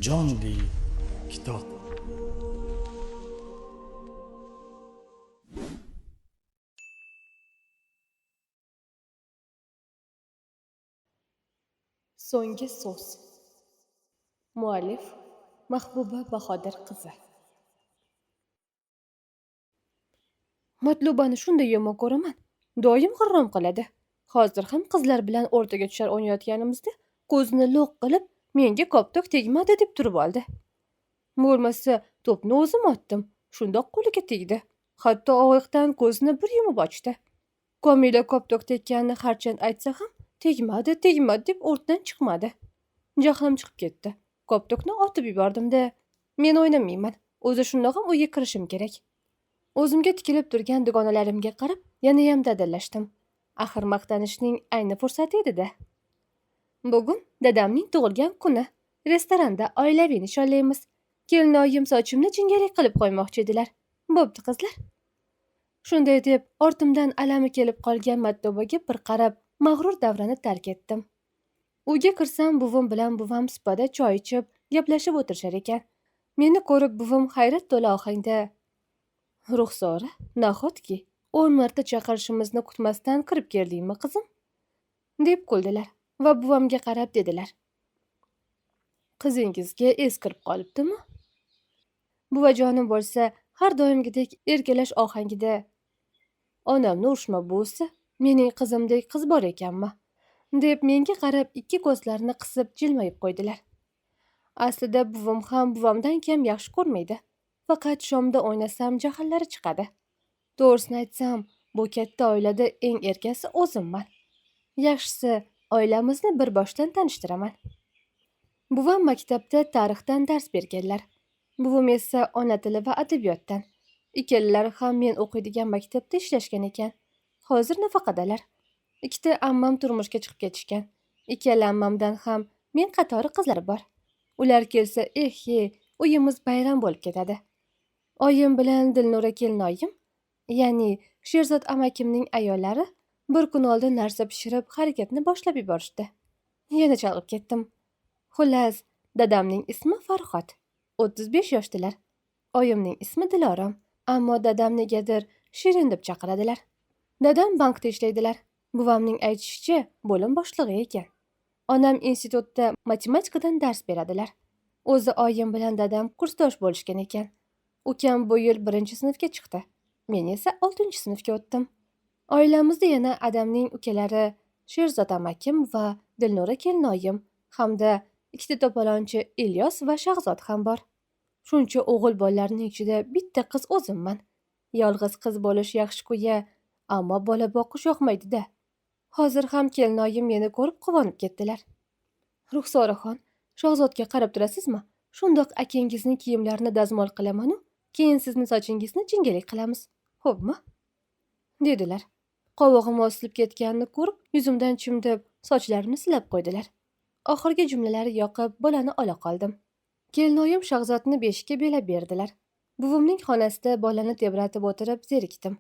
Jonli kitob. So'nggi so'z. Muallif Mahbuba Bahodir qizi. Matlubani shunday yomon ko'raman. Doim g'irrom qiladi. Hozir ham qizlar bilan o'rtaga tushar o'ynayotganimizda ko'zini lo'q qilib, menga koptok tegmadi deb turib oldi. Bo'lmasa, to'pni o'zim otdim. Shundoq qo'liga tegdi. Hatto og'iqdan ko'zini bir yumib ochdi. Komila koptok tekkanini harchand aytsa ham, tegmadi, tegmadi deb o'rtadan chiqmadi. Jahlim chiqib ketdi. Koptokni otib yubordim-da, men o'ynamayman. O'zi shundoq ham uyga kirishim kerak. O'zimga tikilib turgan dugonalarimga qarab, yanayam dadillashdim. Axir maqtanishning ayni fursati edi-da. Bugun dadamning tug'ilgan kuni. Restoranda oilaviy nishonlaymiz. Kelinoyim sochimni jingalak qilib qo'ymoqchi edilar. Bo'pti qizlar. Shunday deb ortimdan alami kelib qolgan Matlubaga bir qarab, mag'rur davrani tark etdim. Uyga kirsam, buvim bilan buvam supada choy ichib, gaplashib o'tirishar ekan. Meni ko'rib buvim hayrat to'la ohangda: "Ruxsora, nahotki 10 marta chaqirishimizni kutmasdan kirib keldingmi, qizim?" deb kuldilar va buvamga qarab dedilar: "Qizingizga es kirib qolibdimi?" Buvajonim bo'lsa, har doimgidek erkalash ohangida: "Onamni urishma buvisi, mening qizimdek qiz bor ekanmi?" deb menga qarab ikki ko'zlarini qisib jilmayib qo'ydilar. Aslida buvim ham buvamdan kam yaxshi ko'rmaydi. Faqat shomda o'ynasam jahllari chiqadi. To'g'risini aytsam, bu katta oilada eng erkasi o'zimman. Yaxshisi, oilamizni bir boshdan tanishtiraman. Buvam maktabda tarixdan dars berganlar. Buvim esa ona tili va adabiyotdan. Ikkalalari ham men o'qiydigan maktabda ishlashgan ekan. Hozir nafaqadalar. Ikkita ammam turmushga chiqib ketishgan. Ikkala ammamdan ham men qatori qizlar bor. Ular kelsa, eh-he, uyimiz bayram bo'lib ketadi. Oyim bilan Dilnura kelinoyim, ya'ni Sherzod amakimning ayollari bir kun oldin narsa pishirib, harakatni boshlab yuborishdi. Yana chalg'ib ketdim. Xullas, dadamning ismi Farhod. 35 yoshdilar. Oyimning ismi Dilorom, ammo dadam negadir Shirin deb chaqiradilar. Dadam bankda ishlaydilar. Buvamning aytishicha, bo'lim boshlig'i ekan. Onam institutda matematikadan dars beradilar. O'zi oyim bilan dadam kursdosh bo'lishgan ekan. Ukam bu yil 1-sinfga chiqdi. Men esa 6-sinfga o'tdim. Oilamizda yana adamning ukalari Sherzod amakim va Dilnura kelinoyim hamda ikkita to'polonchi Ilyos va Shahzod ham bor. Shuncha o'g'il bolalarning ichida bitta qiz o'zimman. Yolg'iz qiz bo'lish yaxshi-ku-ya, ammo bola boqish yoqmaydi-da. Hozir ham kelinoyim meni ko'rib quvonib ketdilar. "Ruxsoraxon, Shahzodga qarab turasizmi? Shundoq akangizning kiyimlarini dazmol qilaman-u, keyin sizni sochingizni jingalak qilamiz. Xo'pmi?" dedilar. Qovog'im osilib ketganini ko'rib, yuzimdan chimdib, sochlarimni silab qo'ydilar. Oxirgi jumlalari yoqib, bolani ola qoldim. Kelinoyim Shahzodni beshikka belab berdilar. Buvimning xonasida bolani tebratib o'tirib zerikdim.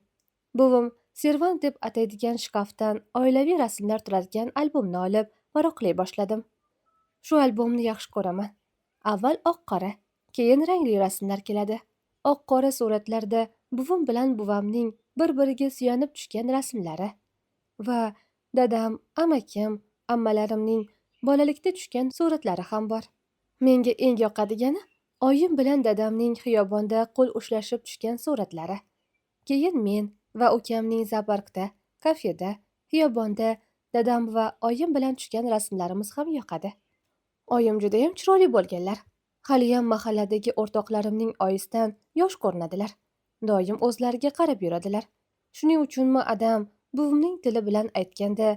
Buvim servant deb ataydigan shkafdan oilaviy rasmlar turadigan albomni olib varaqlay boshladim. Shu albomni yaxshi ko'raman. Avval oq-qora, keyin rangli rasmlar keladi. Oq-qora suratlarda buvim bilan buvamning bir-biriga suyanib tushgan rasmlari va dadam, amakim, ammalarimning bolalikda tushgan suratlari ham bor. Menga eng yoqadigani oyim bilan dadamning xiyobonda qo'l ushlashib tushgan suratlari. Keyin men va ukamning zooparkda, kafeda, xiyobonda dadam va oyim bilan tushgan rasmlarimiz ham yoqadi. Oyim judayam chiroyli bo'lganlar. Haliyam mahalladagi o'rtoqlarimning oyisidan yosh ko'rinadilar. Doim o'zlariga qarab yuradilar. Shuning uchunmi adam buvimning tili bilan aytganda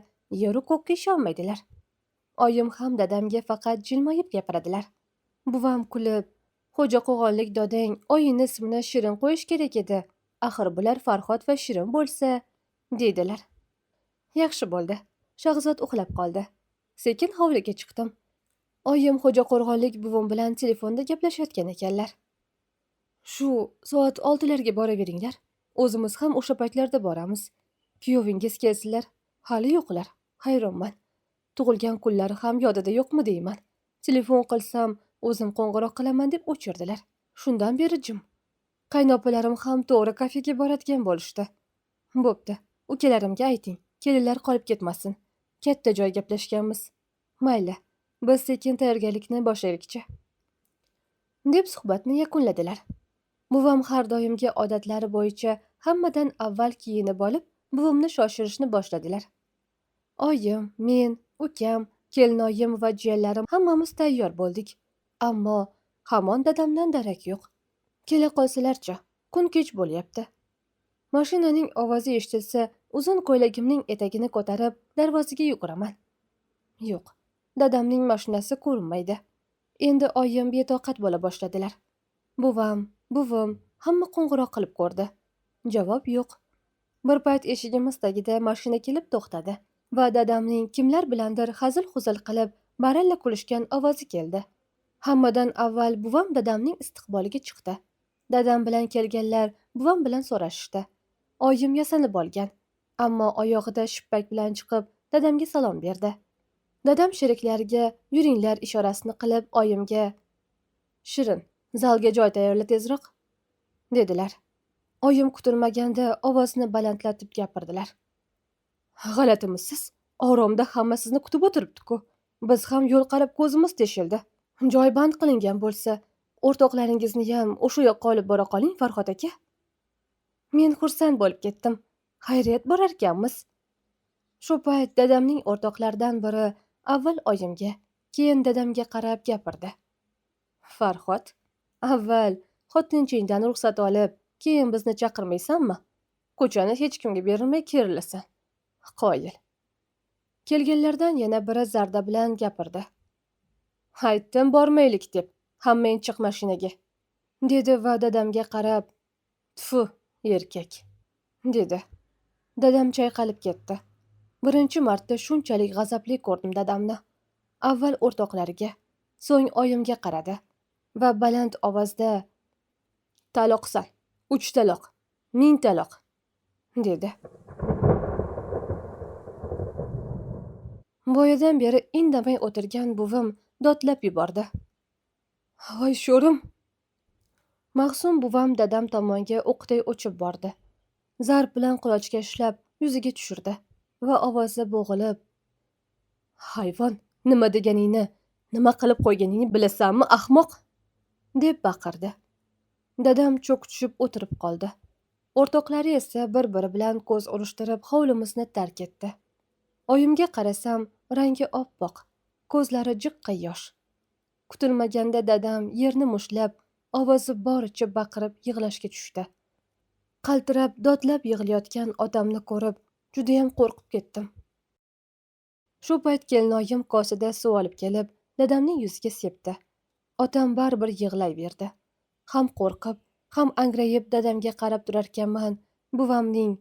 yeru ko'kka ishonmaydilar. Oyim ham dadamga faqat jilmayib gapiradilar. Buvam kulib, "Xo'ja qo'g'onlik dodang oyini ismini Shirin qo'yish kerak edi. Axir bular Farhod va Shirin bo'lsa", deydilar. Yaxshi bo'ldi. Shahzod uxlab qoldi. Sekin hovliga chiqdim. Oyim Xo'ja qo'rg'onlik buvim bilan telefonda gaplashayotgan ekanlar. "Shu soat 6larga boraveringlar. O'zimiz ham o'sha paytlarda boramiz. Kuyovingiz kelsinlar. Hali yo'qlar. Hayronman. Tug'ilgan kunlari ham yodida yo'qmi deyman. Telefon qilsam, O'zim qo'ng'iroq qilaman deb o'chirdilar. Shundan beri jim. Qaynopalarim ham to'g'ri kafega boradigan bo'lishdi. Bo'pti, ukalarimga ayting, kelinlar qolib ketmasin. Katta joy gaplashganmiz. Mayli, biz sekin tayyorgarlikni boshlaylikchi, deb suhbatni yakunladilar. Buvam har doimgi odatlari bo'yicha hammadan avval kiyinib olib, buvimni shoshirishni boshladilar. Oyim, men, ukam, kelinoyim va jiyanlarim hammamiz tayyor bo'ldik. Ammo hamon dadamdan darak yo'q. Kela qolsalarchi, kun kech bo'lyapti. Mashinaning ovozi eshitilsa, uzun ko'ylagimning etagini ko'tarib, darvozaga yuguraman. Yo'q, dadamning mashinasi ko'rinmaydi. Endi oyim betoqat bo'la boshladilar. Buvam, buvim hamma qo'ng'iroq qilib ko'rdi. Javob yo'q. Bir payt eshigimiz tagida mashina kelib to'xtadi va dadamning kimlar bilandir hazil-huzul qilib, baralla kulishgan ovozi keldi. Hammadan avval buvam dadamning istiqboliga chiqdi. Dadam bilan kelganlar buvam bilan so'rashishdi. Oyim yasanib olgan, ammo oyog'ida shippak bilan chiqib dadamga salom berdi. Dadam sheriklariga yuringlar ishorasini qilib oyimga: "Shirin, zalga joy tayyorla tezroq", dedilar. Oyim kutilmaganda ovozini balandlatib gapirdilar. "G'alatimisiz? Oromda hamma sizni kutib o'tiribdi-ku. Biz ham yo'l qarab ko'zimiz teshildi. Joy band qilingan bo'lsa, o'rtoqlaringizni ham o'sha yoqqa olib bora qoling, Farhod aka." Men xursand bo'lib ketdim. Xayriyat, borarkanmiz. Shu payt dadamning o'rtoqlaridan biri avval oyimga, keyin dadamga qarab gapirdi. "Farhod, avval xotinchingdan ruxsat olib, keyin bizni chaqirmaysanmi? Ko'chani hech kimga berilmay kerilasan. Qoyil." Kelganlardan yana biri zarda bilan gapirdi. "Aytdim bormaylik deb, hammang chiq mashinaga", dedi va dadamga qarab, "Tfu, erkak", dedi. Dadam chayqalib ketdi. Birinchi marta shunchalik g'azabli ko'rdim dadamni. Avval o'rtoqlariga, so'ng oyimga qaradi va baland ovozda: "Taloqsan, 3 taloq, 1000 taloq", dedi. Boyadan beri indamay o'tirgan buvim dodlab yubordi. "Voy sho'rim!" Mahsum buvam dadam tomonga o'qday uchib bordi. Zarb bilan qulochga ishlab yuziga tushirdi va ovozi bo'g'ilib: "Hayvon, nima deganingni, nima qilib qo'yganingni bilasanmi, ahmoq?" deb baqirdi. Dadam cho'k tushib o'tirib qoldi. O'rtoqlari esa bir-biri bilan ko'z urishtirib hovlimizni tark etdi. Oyimga qarasam, rangi oppoq, ko'zlari jiqqa yosh. Kutilmaganda dadam yerni mushtlab, ovozi boricha baqirib yig'lashga tushdi. Qaltirab, dodlab yig'layotgan otamni ko'rib, judayam qo'rqib ketdim. Shu payt kelinoyim kosada suv olib kelib, dadamning yuziga sepdi. Otam baribir yig'layverdi. Ham qo'rqib, ham angrayib dadamga qarab turarkanman, buvamning: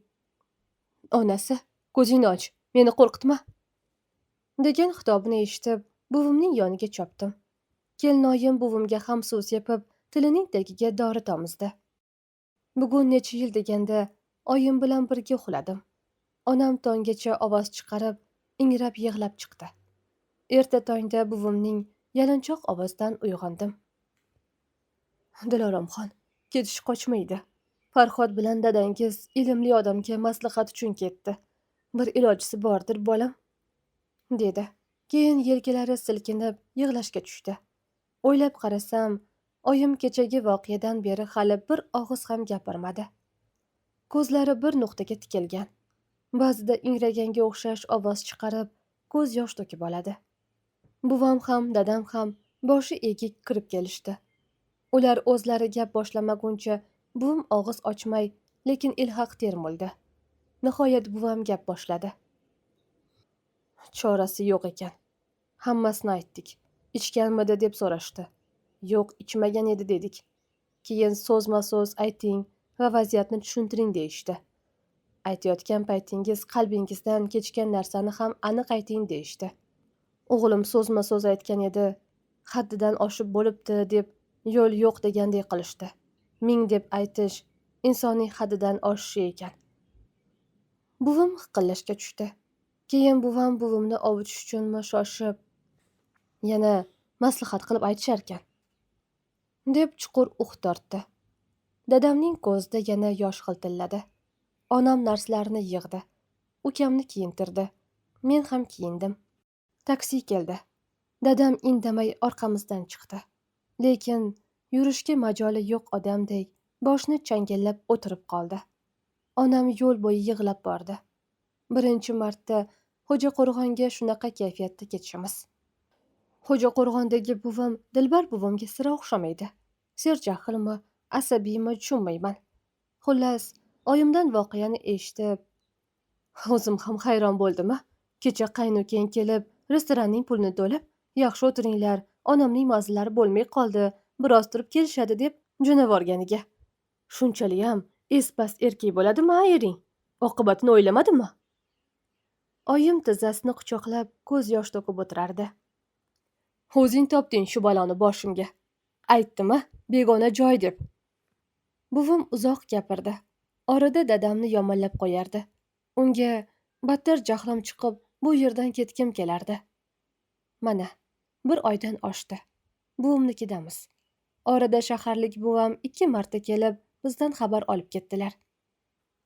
"Onasi, ko'zingni och, meni qo'rqitma", degan xitobini eshitib, buvimning yoniga chopdim. Kelinoyim buvimga ham suv sepib, tilining tagiga dori tomizdi. Bugun necha yil deganda oyim bilan birga uxladim. Onam tonggacha ovoz chiqarib, ingrab yig'lab chiqdi. Erta tongda buvimning yalinchoq ovozidan uyg'ondim. "Diloromxon, ketish qochmaydi. Farhod bilan dadangiz ilmli odamga maslahat uchun ketdi. Bir ilojisi bordir, bolam", dedi. Keyin yelkalari silkinib yig'lashga tushdi. O'ylab qarasam, oyim kechagi voqeadan beri hali bir og'iz ham gapirmadi. Ko'zlari bir nuqtaga tikilgan. Ba'zida ingraganga o'xshash ovoz chiqarib, ko'z yosh to'kib oladi. Buvam ham, dadam ham boshi egik kirib kelishdi. Ular o'zlari gap boshlamaguncha buvim og'iz ochmay, lekin ilhaq termuldi. Nihoyat buvam gap boshladi. "Chorasi yo'q ekan. Hammasini aytdik. Ichganmidi deb so'rashdi. Yo'q, ichmagan edi dedik. Keyin so'zma-so'z ayting va vaziyatni tushuntiring deyishdi. Aytayotgan paytingiz qalbingizdan kechgan narsani ham aniq ayting deyishdi. O'g'lim so'zma-so'z aytgan edi, haddidan oshib bo'libdi deb yo'l yo'q degandek qilishdi. 1000 deb aytish insonning haddidan oshishi ekan." Buvim hiqillashga tushdi. Keyin buvam buvimni ovutish uchunmi shoshib, yana maslahat qilib aytisharkan. Deb chuqur uh tortdi. Dadamning ko'zida yana yosh g'iltilladi. Onam narsalarni yig'di. Ukamni kiyintirdi. Men ham kiyindim. Taksi keldi. Dadam indamay orqamizdan chiqdi. Lekin yurishga majoli yo'q odamdek boshini changallab o'tirib qoldi. Onam yo'l bo'yi yig'lab bordi. Birinchi marta Xo'jaqo'rg'onga shunaqa kayfiyatda ketishimiz. Xo'jaqo'rg'ondagi buvam Dilbar buvamga sira o'xshamaydi. Serjahlmi, asabiymi, tushunmayman. Xullas, oyimdan voqeani eshitib, o'zim ham hayron bo'ldim-a. Kecha qaynukang kelib, restoranning pulini to'lab, yaxshi o'tiringlar, onamning mazalari bo'lmay qoldi, biroz turib kelishadi deb jo'navorganiga. Shunchalikam espas erkak bo'ladimi ering? Oqibatini o'ylamadimi? Oyim tizzasini quchoqlab ko'z yosh to'kib o'tirardi. O'zing topding shu baloni boshimga. Aytdim-a, begona joy deb. Buvim uzoq gapirdi. Orada dadamni yomonlab qo'yardi. Unga battar jahlim chiqib, bu yerdan ketgim kelardi. Mana, bir oydan oshdi. Buvimnikidamiz. Orada shaharlik buvam 2 marta kelib, bizdan xabar olib ketdilar.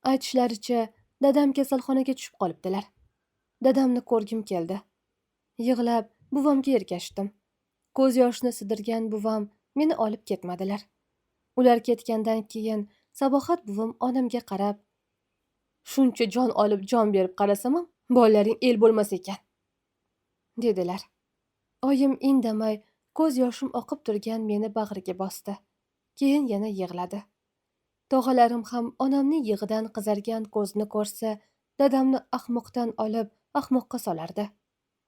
Aytishlaricha, dadam kasalxonaga tushib qolibdilar. Dadamni ko'rgim keldi. Yig'lab buvamga ergashdim. Ko'z yoshini sidirgan buvam meni olib ketmadilar. Ular ketgandan keyin Sabohat buvim onamga qarab, shuncha jon olib jon berib qarasam ham bolalaring el bo'lmas ekan, dedilar. Oyim indamay ko'z yoshim oqib turgan meni bag'riga bosdi. Keyin yana yig'ladi. Tog'alarim ham onamning yig'idan qizargan ko'zini ko'rsa, dadamni ahmoqdan olib ahmoqqa solardi.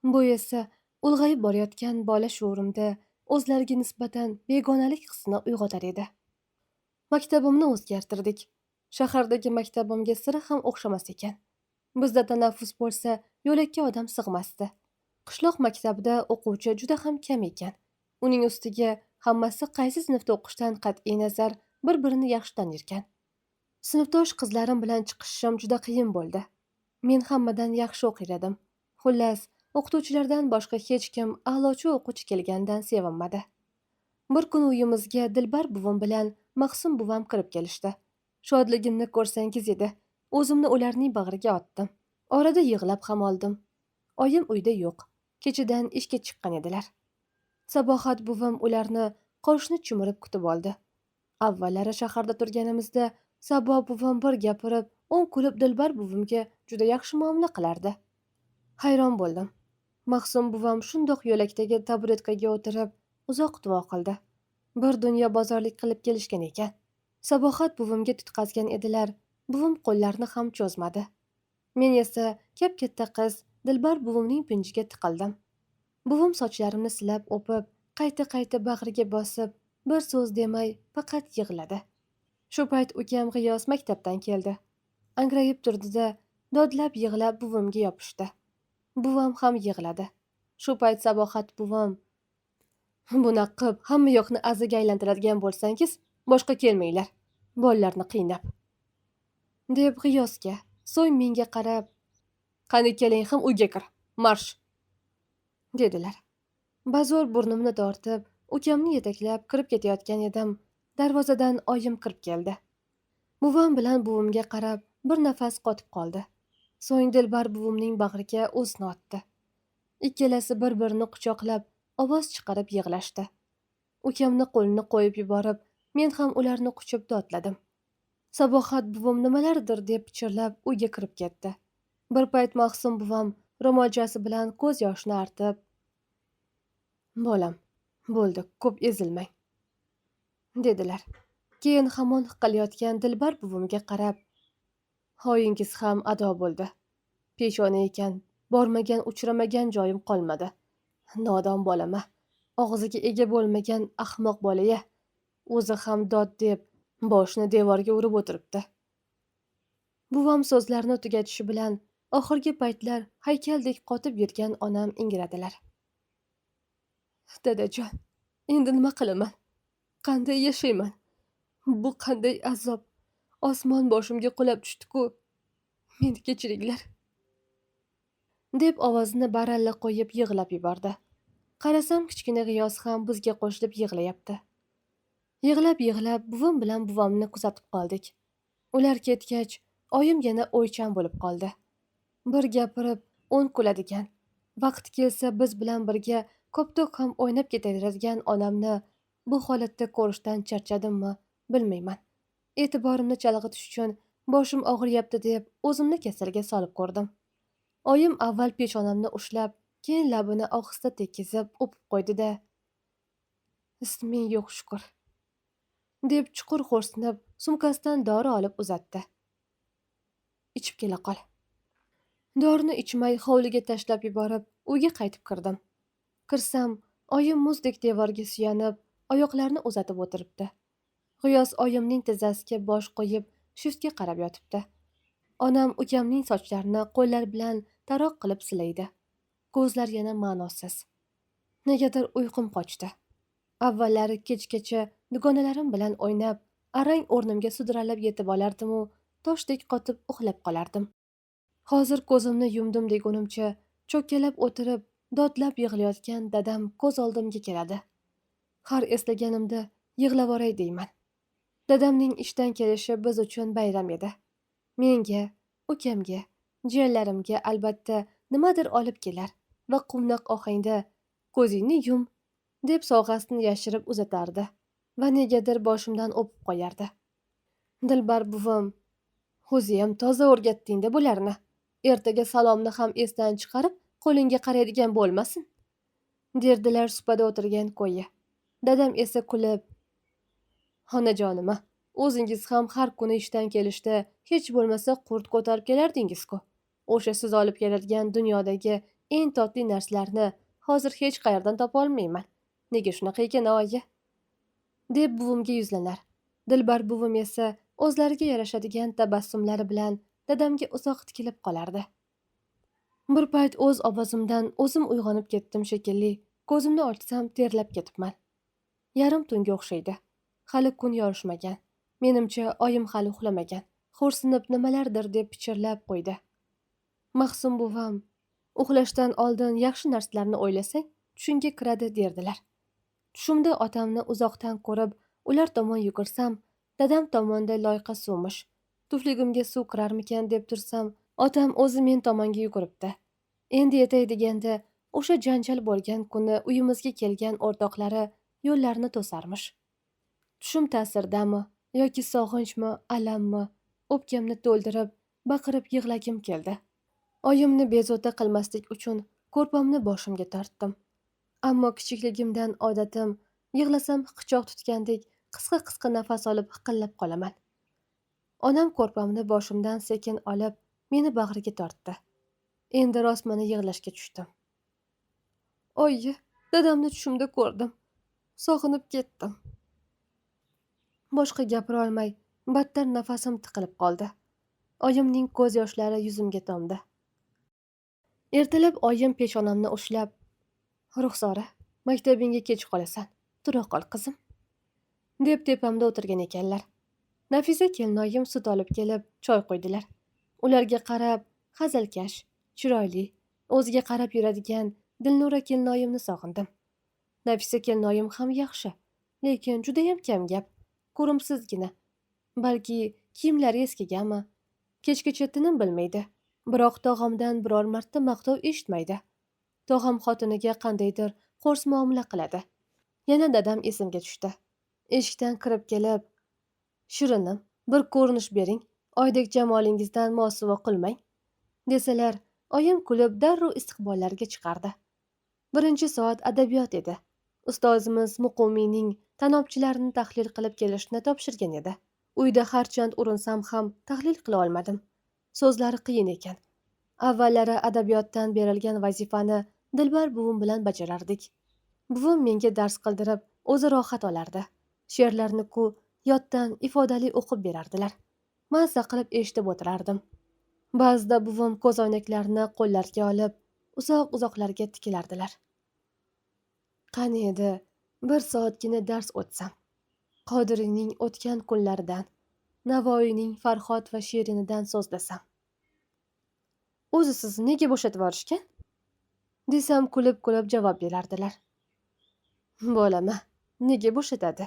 Bu esa ulg'ayib borayotgan bola shuurimda o'zlariga nisbatan begonalik hissini uyg'otar edi. Maktabimni o'zgartirdik. Shahardagi maktabimga sira ham o'xshamas ekan. Bizda tanaffus bo'lsa, yo'lakka odam sig'masdi. Qishloq maktabida o'quvchi juda ham kam ekan. Uning ustiga hammasi qaysi sinfda o'qishdan qat'iy nazar bir-birini yaxshi tanirkan. Sinfdosh qizlarim bilan chiqishim juda qiyin bo'ldi. Men hammadan yaxshi o'qir edim. Xullas, o'qituvchilardan boshqa hech kim a'lochi o'quvchi kelgandan sevinmadi. Bir kun uyimizga Dilbar buvim bilan Mahsum buvam kirib kelishdi. Shodligimni ko'rsangiz edi, o'zimni ularning bag'riga otdim. Orada yig'lab ham oldim. Oyim uyda yo'q. Kechadan ishga chiqqan edilar. Sabohat buvim ularni qoshini chumurib kutib oldi. Avvallari shaharda turganimizda Sabo buvim bir gapirib, o'n kulib Dilbar buvimga juda yaxshi muomala qilardi. Hayron bo'ldim. Mahsum buvam shundoq yo'lakdagi taburetkaga o'tirib, uzoq duo qildi. Bir dunyo bozorlik qilib kelishgan ekan. Sabohat buvimga tutqazgan edilar. Buvim qo'llarini ham cho'zmadi. Men esa kap-katta qiz Dilbar buvimning pinjiga tiqildim. Buvim sochlarimni silab o'pib, qayta-qayta bag'riga bosib, bir so'z demay faqat yig'ladi. Shu payt ukam G'iyos maktabdan keldi. Angrayib turdi-da, dodlab yig'lab buvimga yopishdi. Buvam ham yig'ladi. Shu payt Sabohat buvam, bunaqa qilib hamma yoqni azaga aylantiradigan bo'lsangiz, boshqa kelmanglar, bolalarni qiynab, deb G'iyosga, so'ng menga qarab, qani keling ham uyga kir, marsh, dedilar. Bazo'r burnimni tortib, ukamni yetaklab kirib ketayotgan edim. Darvozadan oyim kirib keldi. Buvam bilan buvimga qarab bir nafas qotib qoldi. So'ng Dilbar buvimning bag'riga o'zini otdi. Ikkalasi bir-birini quchoqlab ovoz chiqarib yig'lashdi. Ukamni qo'lini qo'yib yuborib, men ham ularni quchib dodladim. Sabohat buvim nimalardir deb pichirlab uyga kirib ketdi. Bir payt Mahsum buvam ro'molchasi bilan ko'z yoshini artib, bolam, bo'ldi, ko'p ezilmang, dedilar. Keyin hamon hiqilayotgan Dilbar buvimga qarab, oyingiz ham ado bo'ldi. Peshona ekan, bormagan, uchramagan joyim qolmadi. Nodon bolama, og'ziga ega bo'lmagan ahmoq bolaya. O'zi ham dod deb boshini devorga urib o'tiribdi. Buvam so'zlarini tugatishi bilan oxirgi paytlar haykaldek qotib yurgan onam ingradilar. Dadajon, endi nima qilaman? Qanday yashayman? Bu qanday azob? Osmon boshimga qulab tushdi-ku. Meni kechiringlar, deb ovozini baralla qo'yib yig'lab yubordi. Qarasam, kichkina G'iyos ham bizga qo'shilib yig'layapti. Yig'lab yig'lab buvim bilan buvomni kuzatib qoldik. Ular ketgach, oyim yana o'ychan bo'lib qoldi. Bir gapirib o'n kuladigan, vaqti kelsa biz bilan birga koptok ham o'ynab ketaveradigan onamni bu holatda ko'rishdan charchadimmi, bilmayman. E'tiborimni chalg'itish uchun boshim og'riyapti deb o'zimni kasalga solib ko'rdim. Oyim avval peshonamni ushlab, keyin labini ohista tekizib o'pib qo'ydi-da, "Isming yo'q shukur", deb chuqur xo'rsinib, sumkasidan dori olib uzatdi. "Ichib kela qol." Dorini ichmay hovliga tashlab yuborib, uyga qaytib kirdim. Kirsam, oyim muzdek devorga suyanib, oyoqlarini uzatib o'tiribdi. G'iyos oyimning tizzasiga bosh qo'yib, shiftga qarab yotibdi. Onam ukamning sochlarini qo'llari bilan taroq qilib silaydi. Ko'zlar yana ma'nosiz. Negadir uyqum qochdi. Avvallari kechgacha dugonalarim bilan o'ynab, arang o'rnimga sudralib yetib olardim-u, toshdek qotib uxlab qolardim. Hozir ko'zimni yumdim degunimcha, cho'kkalab o'tirib, dodlab yig'layotgan dadam ko'z oldimga keladi. Har eslaganimda yig'lavoray deyman. Dadamning ishdan kelishi biz uchun bayram edi. Menga, ukamga, jiyanlarimga albatta nimadir olib kelar va quvnoq ohangda "Ko'zingni yum" deb sovg'asini yashirib uzatardi va negadir boshimdan o'pib qo'yardi. Dilbar buvim, "O'ziyam toza o'rgatding-da bularni. Ertaga salomni ham esdan chiqarib, qo'lingga qaraydigan bo'lmasin", derdilar supada o'tirgan ko'yi. Dadam esa kulib, "Onajonim, o'zingiz ham har kuni ishdan kelishda hech bo'lmasa qurt ko'tarib kelardingiz-ku. O'sha siz olib keladigan dunyodagi eng totli narsalarni hozir hech qayerdan topa olmayman. Nega shunaqa ekan, oyi?" deb buvimga yuzlanar. Dilbar buvim esa o'zlariga yarashadigan tabassumlari bilan dadamga uzoq tikilib qolardi. Bir payt o'z ovozimdan o'zim uyg'onib ketdim shekilli. Ko'zimni ochsam terlab ketibman. Yarim tunga o'xshaydi. Hali kun yorishmagan. Menimcha, oyim hali uxlamagan. Xo'rsinib nimalardir deb pichirlab qo'ydi. Mahsum buvam, "Uxlashdan oldin yaxshi narsalarni o'ylasang, tushingga kiradi", derdilar. Tushimda otamni uzoqdan ko'rib, ular tomon yugursam, dadam tomonda loyqa suvmish. Tufligimga suv kirarmikan deb tursam, otam o'zi men tomonga yuguribdi. Endi yetay deganda, o'sha janjal bo'lgan kuni uyimizga kelgan o'rtoqlari yo'llarni to'sarmish. Tushim ta'siridami yoki sog'inchmi, alammi, o'pkamni to'ldirib, baqirib yig'lagim keldi. Oyimni bezovta qilmaslik uchun ko'rpamni boshimga tortdim. Ammo kichikligimdan odatim, yig'lasam hiqichoq tutgandek qisqa-qisqa nafas olib hiqillab qolaman. Onam ko'rpamni boshimdan sekin olib, meni bag'riga tortdi. Endi rostmana yig'lashga tushdim. "Oyi, dadamni tushimda ko'rdim. Sog'inib ketdim." Boshqa gapira olmay, battar nafasim tiqilib qoldi. Oyimning ko'z yoshlari yuzimga tomdi. Ertalab oyim peshonamni ushlab, "Ruxsora, maktabingga kech qolasan. Tura qol, qizim", deb tepamda o'tirgan ekanlar. Nafisa kelinoyim sut olib kelib, choy qo'ydilar. Ularga qarab, hazilkash, chiroyli, o'ziga qarab yuradigan Dilnura kelinoyimni sog'indim. Nafisa kelinoyim ham yaxshi, lekin judayam kamgap, ko'rimsizgina. Balki kiyimlari eskigami? Kechgacha tinim bilmaydi. Biroq tog'amdan biror marta maqtov eshitmaydi. Tog'am xotiniga qandaydir qo'rs muomala qiladi. Yana dadam esimga tushdi. Eshikdan kirib kelib, "Shirinim, bir ko'rinish bering, oydek jamolingizdan mosuvo qilmang", desalar, oyim kulib darrov istiqbollariga chiqardi. Birinchi soat adabiyot edi. Ustozimiz Muqumiyning tanobchilarini tahlil qilib kelishni topshirgan edi. Uyda harchand urinsam ham tahlil qila olmadim. So'zlari qiyin ekan. Avvallari adabiyotdan berilgan vazifani Dilbar buvim bilan bajarardik. Buvim menga dars qildirib, o'zi rohat olardi. She'rlarni-ku yoddan ifodali o'qib berardilar. Mazza qilib eshitib o'tirardim. Ba'zida buvim ko'zoynaklarini qo'llariga olib, uzoq-uzoqlarga tikilardilar. Qani edi, bir soatgina dars o'tsam. Qodiriyning o'tgan kunlaridan, Navoiyning Farhod va Shirinidan so'zlasam. "O'zi sizni nega bo'shatib yuborishgan?" desam, kulib-kulib javob berardilar. "Bolama, nega bo'shatadi?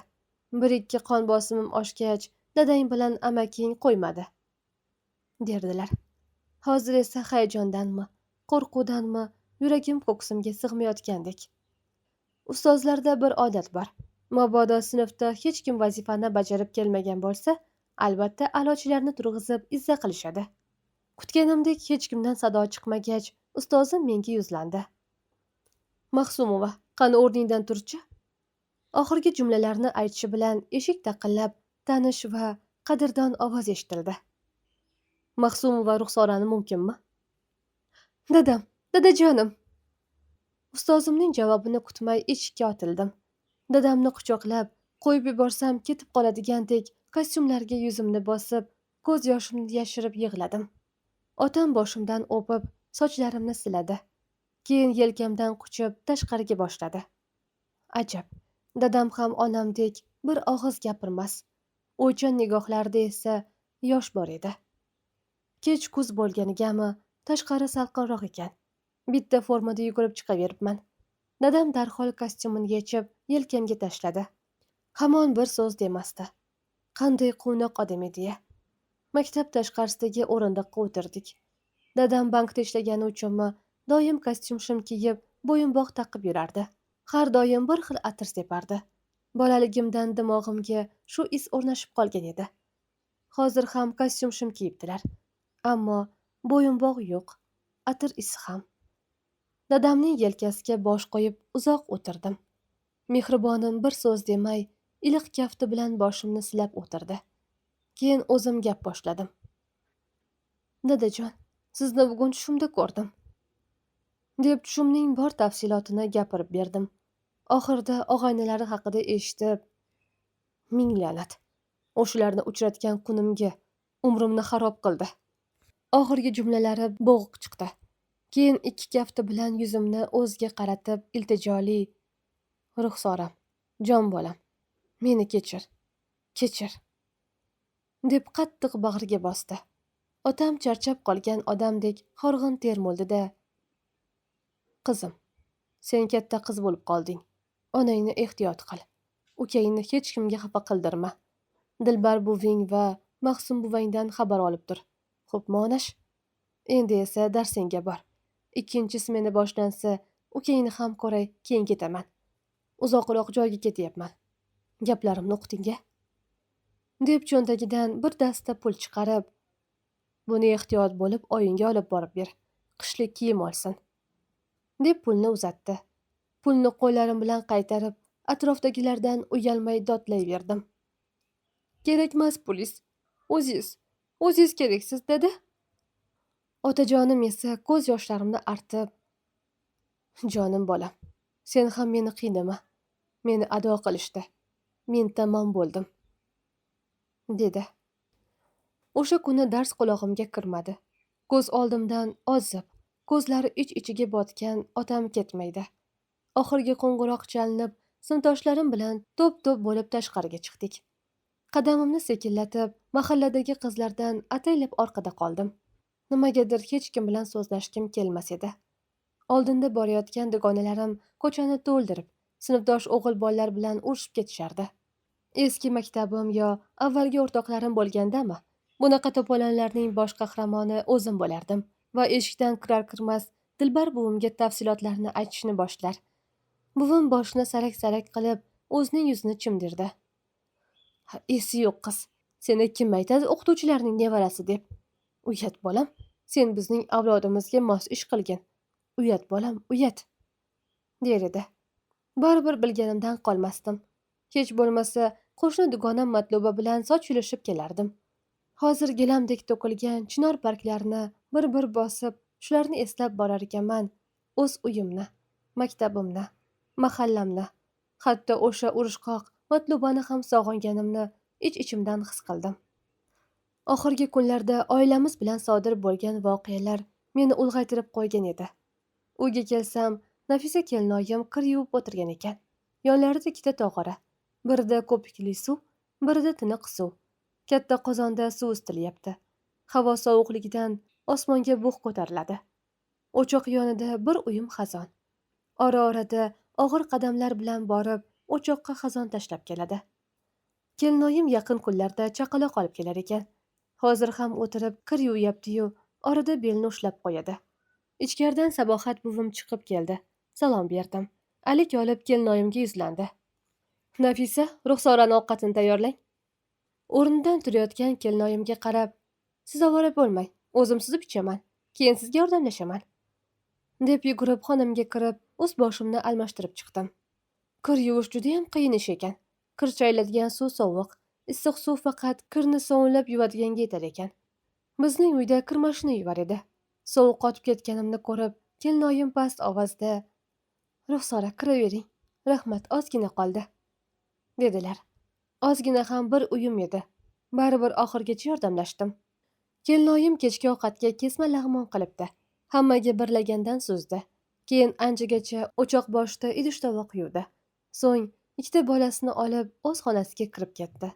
Bir ikki qon bosimim oshgach, dadang bilan amaking qo'ymadi, derdilar. Hozir esa hayajondanmi, qo'rquvdanmi yuragim ko'ksimga sig'mayotgandek. Ustozlarda bir odat bor. Mabodo sinfda hech kim vazifani bajarib kelmagan bo'lsa, albatta a'lochilarni turg'izib izza qilishadi. Kutganimdek hech kimdan sado chiqmagach, ustozim menga yuzlandi. Mahsumova, qani o'rningdan turchi? Oxirgi jumlalarni aytishi bilan eshik taqillab, tanish va qadrdon ovoz eshitildi. Mahsumova Ruxsorani mumkinmi? Dadam, dadajonim. Ustozimning javobini kutmay eshikka otildim. Dadamni quchoqlab, qo'yib yuborsam ketib qoladigandek kostyumlarga yuzimni bosib, ko'z yoshimni yashirib yig'ladim. Otam boshimdan o'pib, sochlarimni siladi. Keyin yelkamdan quchib tashqariga boshladi. Ajab, dadam ham onamdek bir og'iz gapirmas. O'ychan nigohlarida esa yosh bor edi. Kech kuz bo'lganigami, tashqari salqinroq ekan. Bitta formada yugurib chiqaveribman. Dadam darhol kostyumini yechib, yelkamga tashladi. Hamon bir so'z demasdi. Qanday quvnoq odam edi-ya. Maktab tashqarisidagi o'rindiqqa o'tirdik. Dadam bankda ishlagani uchunmi, doim kostyum shim kiyib, bo'yinbog' taqib yurardi. Har doim bir xil atir separdi. Bolaligimdan dimog'imga shu is o'rnashib qolgan edi. Hozir ham kostyum shim kiyibdilar. Ammo bo'yinbog' yo'q, atir isi ham. Dadamning yelkasiga bosh qo'yib uzoq o'tirdim. Mehribonim bir so'z demay, iliq kafti bilan boshimni silab o'tirdi. Keyin o'zim gap boshladim. Dadajon, sizni bugun tushimda ko'rdim, deb tushimning bor tafsilotini gapirib berdim. Oxirida og'aynilari haqida eshitib, ming la'nat, o'shalarni uchratgan kunimga umrimni xarob qildi. Oxirgi jumlalari bo'g'iq chiqdi. Keyin ikki kafti bilan yuzimni o'ziga qaratib iltijoli, Ruxsoram, jon bolam, meni kechir, kechir, deb qattiq bag'riga bosdi. Otam charchab qolgan odamdek horg'in termuldi-da, qizim, sen katta qiz bo'lib qolding. Onangni ehtiyot qil. Ukangni hech kimga xafa qildirma. Dilbar buving va Mahsum buvangdan xabar olib tur. Xo'pmi, onash? Endi esa darsingga bor. Ikkinchi smena boshlansa, ukangni ham ko'ray, keyin ketaman. Uzoqroq joyga ketyapman. Gaplarimni uqding-a? Deb cho'ntagidan bir dasta pul chiqarib, buni ehtiyot bo'lib oyingga olib borib ber. Qishlik kiyim olsin, deb pulni uzatdi. Pulni qo'llarim bilan qaytarib, atrofdagilardan uyalmay dodlayverdim. Kerakmas puliz. O'zingiz keraksiz, dada. Otajonim esa ko'z yoshlarimni artib, jonim bolam, sen ham meni qiynama. Meni ado qilishdi. Men tamom bo'ldim, dedi. O'sha kuni dars qulog'imga kirmadi. Ko'z oldimdan ozib, ko'zlari ich-ichiga botgan otam ketmaydi. Oxirgi qo'ng'iroq chalinib, sinfdoshlarim bilan to'p-to'p bo'lib tashqariga chiqdik. Qadamimni sekinlatib, mahalladagi qizlardan ataylab orqada qoldim. Nimagadir hech kim bilan so'zlashgim kelmas edi. Oldinda borayotgan dugonalarim ko'chani to'ldirib, sinfdosh o'g'il bolalar bilan urushib ketishardi. Eski maktabim yo avvalgi o'rtoqlarim bo'lgandami, bunaqa to'polonlarning bosh qahramoni o'zim bo'lardim va eshikdan kirar-kirmas Dilbar buvimga tafsilotlarni aytishni boshlar. Buvim boshini sarak-sarak qilib, o'zining yuzini chimdirdi. Ha, esi yo'q qiz, seni kim aytadi o'qituvchilarning nevarasi deb? Uyat bolam, sen bizning avlodimizga mos ish qilgin. Uyat bolam, uyat, der edi. Baribir bilganimdan qolmasdim. Hech bo'lmasa qo'shni dugonam Matluba bilan soch yulishib kelardim. Hozir gilamdek to'kilgan chinor barglarini bir-bir bosib, shularni eslab borar ekanman. O'z uyimni, maktabimni, mahallamni, hatto o'sha urushqoq Matlubani ham sog'inganimni ich-ichimdan his qildim. Oxirgi kunlarda oilamiz bilan sodir bo'lgan voqealar meni ulg'aytirib qo'ygan edi. Uyga kelsam, Nafisa kelinoyim kir yuvib o'tirgan ekan. Yonlarida ikkita tog'ora. Birida ko'pikli suv, birida tiniq suv. Katta qozonda suv isitilyapti. Havo sovuqligidan osmonga bug' ko'tariladi. O'choq yonida bir uyum xazon. Ora-orada og'ir qadamlar bilan borib, o'choqqa xazon tashlab keladi. Kelinoyim yaqin kunlarda chaqaloq olib kelar ekan. Hozir ham o'tirib kir yuvyapti-yu, orada belni ushlab qo'yadi. Ichkaridan Sabohat buvim chiqib keldi. Salom berdim. Alik olib kelinoyimga yuzlandi. Nafisa, Ruxsorani ovqatini tayyorlang. O'rnidan turayotgan kelinoyimga qarab, siz ovora bo'lmang, o'zim suzib ichaman, keyin sizga yordamlashaman, deb yugurib xonamga kirib, ust boshimni almashtirib chiqdim. Kir yuvish judayam qiyin ish ekan. Kir chayiladigan suv sovuq, issiq suv faqat kirni sovunlab yuvadiganga yetar ekan. Bizning uyda kir mashina yuvar edi. Sovuq qotib ketganimni ko'rib, kelinoyim past ovozda, Ruxsora, kiravering, rahmat, ozgina qoldi, dedilar. Ozgina ham bir uyum edi. Baribir oxirigacha yordamlashdim. Kelinoyim kechki ovqatga kesma lag'mon qilibdi. Hammaga bir lagandan suzdi. Keyin anchagacha o'choq boshida idish tovoq yuvdi. So'ng ikkita bolasini olib o'z xonasiga kirib ketdi.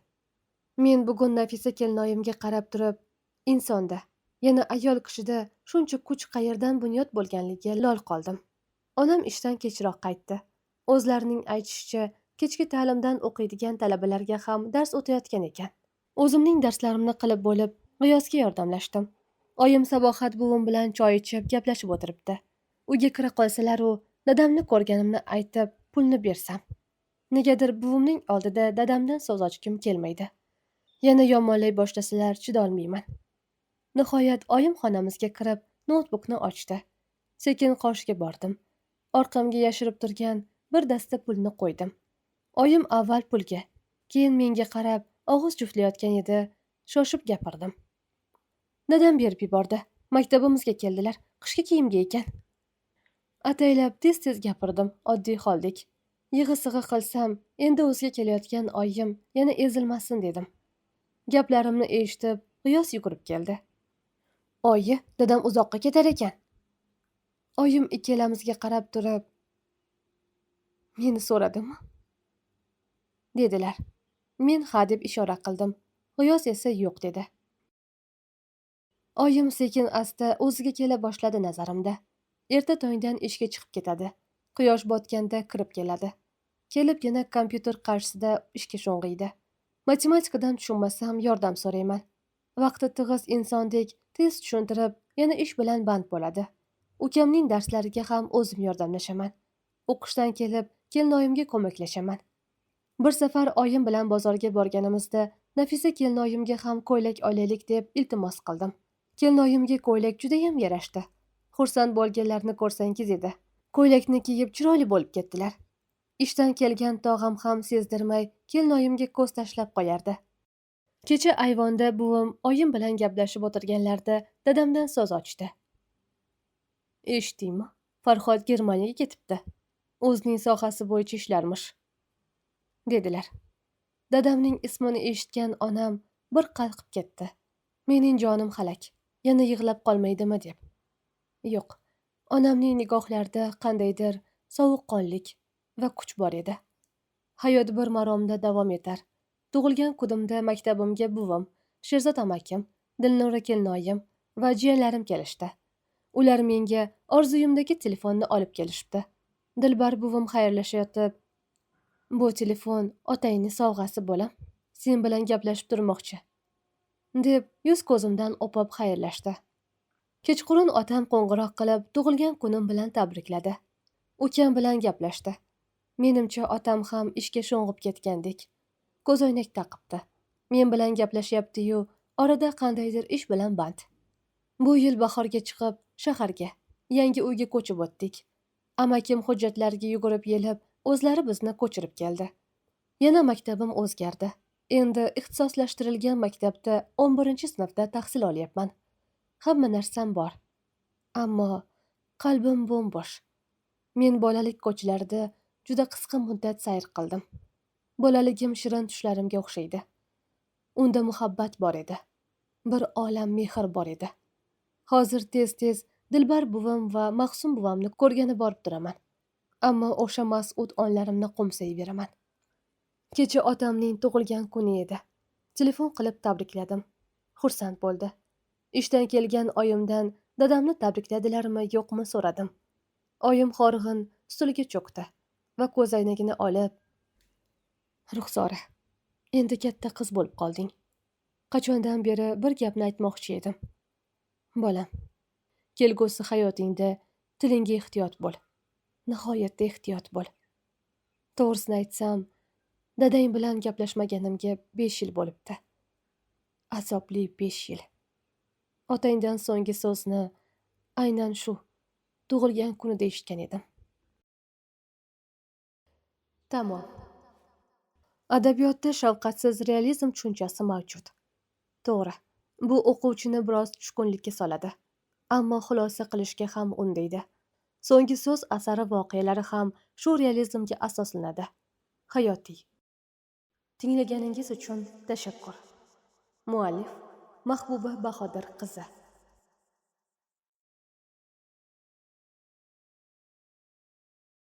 Men bugun Nafisa kelinoyimga qarab turib, insonda, yana ayol kishida shuncha kuch qayerdan bunyod bo'lganligiga lol qoldim. Onam ishdan kechroq qaytdi. O'zlarining aytishicha, kechki ta'limdan o'qiydigan talabalarga ham dars o'tayotgan ekan. O'zimning darslarimni qilib bo'lib, G'iyosga yordamlashdim. Oyim Sabohat buvim bilan choy ichib gaplashib o'tiribdi. Uyga kira qolsalar u dadamni ko'rganimni aytib, pulni bersam. Negadir buvimning oldida dadamdan so'z ochgim kelmaydi. Yana yomonlay boshlasalar chidolmayman. Nihoyat oyim xonamizga kirib, noutbukni ochdi. Sekin qoshiga bordim. Orqamga yashirib turgan bir dasta pulni qo'ydim. Oyim avval pulga, keyin menga qarab og'iz juftlayotgan edi, shoshib gapirdim. Dadam berib yubordi. Maktabimizga keldilar. Qishki kiyimga ekan. Ataylab tez-tez gapirdim, oddiy holdek. Yig'i-sig'i qilsam, endi o'ziga kelayotgan oyim yana ezilmasin dedim. Gaplarimni eshitib, G'iyos yugurib keldi. Oyi, dadam uzoqqa ketar ekan. Oyim ikkalamizga qarab turib, meni so'radimi? Dedilar. Men ha deb ishora qildim. G'iyos esa yo'q dedi. Oyim sekin asta o'ziga kela boshladi nazarimda. Erta tongdan ishga chiqib ketadi. Quyosh botganda kirib keladi. Kelib yana kompyuter qarshisida ishga sho'ng'iydi. Matematikadan tushunmasam yordam so'rayman. Vaqti tig'iz insondek tez tushuntirib, yana ish bilan band bo'ladi. Ukamning darslariga ham o'zim yordamlashaman. O'qishdan kelib, kelinoyimga ko'maklashaman. Bir safar oyim bilan bozorga borganimizda Nafisa kelinoyimga ham ko'ylak olaylik deb iltimos qildim. Kelinoyimga ko'ylak judayam yarashdi. Xursand bo'lganlarini ko'rsangiz edi. Ko'ylakni kiyib chiroyli bo'lib ketdilar. Ishdan kelgan tog'am ham sezdirmay kelinoyimga ko'z tashlab qo'yardi. Kecha ayvonda buvim oyim bilan gaplashib o'tirganlarida dadamdan so'z ochdi. Eshitdingmi? Farhod Germaniyaga ketibdi. O'zining sohasi bo'yicha ishlarmish, dedilar. Dadamning ismini eshitgan onam bir qalqib ketdi. Mening jonim halak, yana yig'lab qolmaydimi deb. Yo'q, onamning nigohlarida qandaydir sovuqqonlik va kuch bor edi. Hayot bir maromda davom etar. Tug'ilgan kunimda maktabimga buvim, Sherzod amakim, Dilnura kelinoyim va jiyanlarim kelishdi. Ular menga orzuyimdagi telefonni olib kelishibdi. Dilbar buvim xayrlashayotib, bu telefon otangning sovg'asi bolam, sen bilan gaplashib turmoqchi, deb yuz ko'zimdan o'pib xayrlashdi. Kechqurun otam qo'ng'iroq qilib, tug'ilgan kunim bilan tabrikladi. Ukam bilan gaplashdi. Menimcha otam ham ishga sho'ng'ib ketgandek. Ko'zoynak taqibdi. Men bilan gaplashyapti-yu, orada qandaydir ish bilan band. Bu yil bahorga chiqib, shaharga, yangi uyga ko'chib o'tdik. Amakim hujjatlarga yugurib yelib, o'zlari bizni ko'chirib keldi. Yana maktabim o'zgardi. Endi ixtisoslashtirilgan maktabda 11-sinfda tahsil olyapman. Hamma narsam bor. Ammo qalbim bo'm-bo'sh. Men bolalik ko'chalarida juda qisqa muddat sayr qildim. Bolaligim shirin tushlarimga o'xshaydi. Unda muhabbat bor edi. Bir olam mehr bor edi. Hozir tez-tez Dilbar buvim va Mahsum buvamni ko'rgani borib turaman. Ammo o'sha mas'ud onlarimni qo'msayveraman. Kecha otamning tug'ilgan kuni edi. Telefon qilib tabrikladim. Xursand bo'ldi. Ishdan kelgan oyimdan dadamni tabrikladilarmi, yo'qmi so'radim. Oyim horg'in stulga cho'kdi va ko'zoynagini olib, Ruxsora, Endi katta qiz bo'lib qolding. Qachondan beri bir gapni aytmoqchi edim. Bolam, kelgusi hayotingda tilingga ehtiyot bo'l. Nihoyatda ehtiyot bo'l. To'g'risini aytsam, dadang bilan gaplashmaganimga 5 yil bo'libdi. Azobli 5 yil. Otangdan so'nggi so'zni aynan shu tug'ilgan kunida eshitgan edim. Tamom. Adabiyotda shafqatsiz realizm tushunchasi mavjud. To'g'ri, bu o'quvchini biroz tushkunlikka soladi, ammo xulosa qilishga ham undaydi. So'nggi so'z asari voqealari ham shu realizmga asoslanadi. Hayotiy. Tinglaganingiz uchun tashakkur. Muallif Mahbuba Bahodir qizi.